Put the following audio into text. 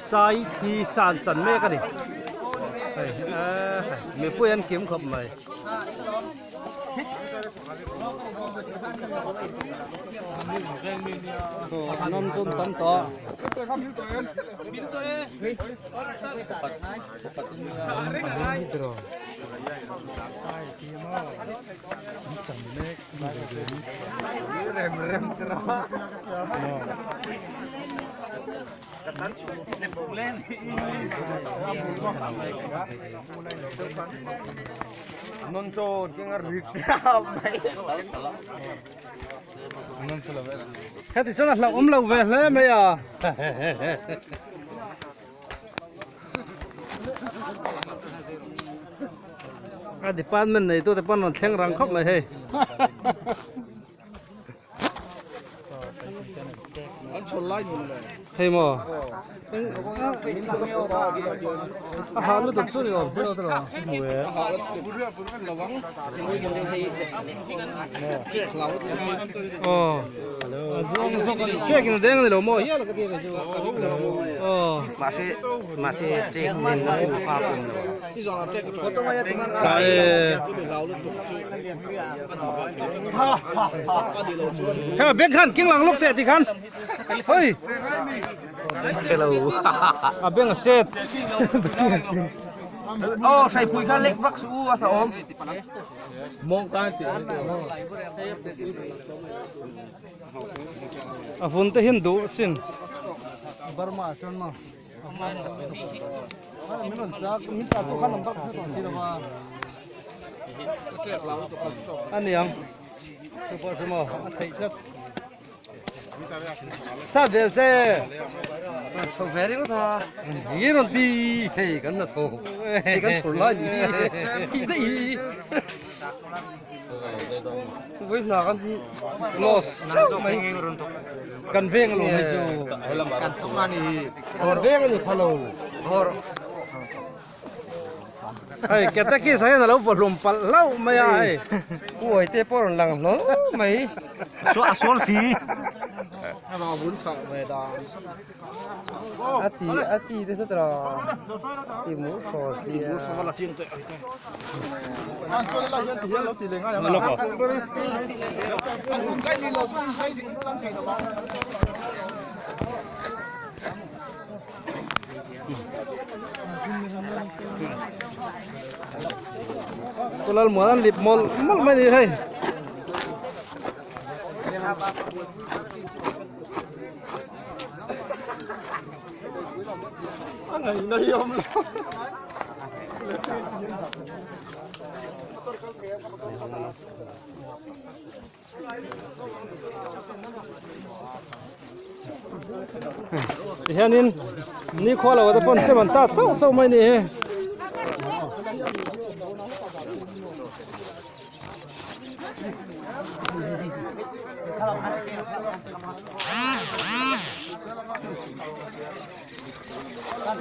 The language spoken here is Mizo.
Sai thi san chan mek a ni hei eee mipui an kim khawp mai. An awm chu an tam tawh. Heti chuan a hlauhawm lo ve hle mai a. A department nei tute pawn rawn thleng rang khawp mai hei. Hei maw? A ha lutuk chu ni awm sia tawh. Aw. A zuang zawk a ni. Trek in a deng a ni lo maw hial ka ti a ni chu. Aw. Mahse mahse trek nen a pu kha pawm lo. Hei beng khan king lang lawk teh ti khan. Hei. Hello. A beng a set. Oh, sai pui kha lek vak su a tha awm. A vun te hian duh sin. Burma chuan maw. Min rawn chak, min chak tu khan number ka hre tawh si lo va. A niang. Chu pawh chu maw a theih tlat. Sa vel che. Chho ve ringawt a. Nge rawn ti. Hei kan na chho. Hei kan chhur lai ni. Thi daih hi. Vawi hna kan hi Los mai. Kan veng lo mai chu. Kan thawk a ni. Hor veng a ni pha lo. Hor. Hei Katakis hian a lo vaw hlum palh hlauh mai a hei. Uai te pawh a rawn lang hlawl mai. A sual si. A ti a ti te saw tawh ti mur thaw sia. Chulal muan an lip mawlh mawlh mai a ni hei. Tihianin nikhua lo te pawn sem an tat sauh sauh mai a ni hi.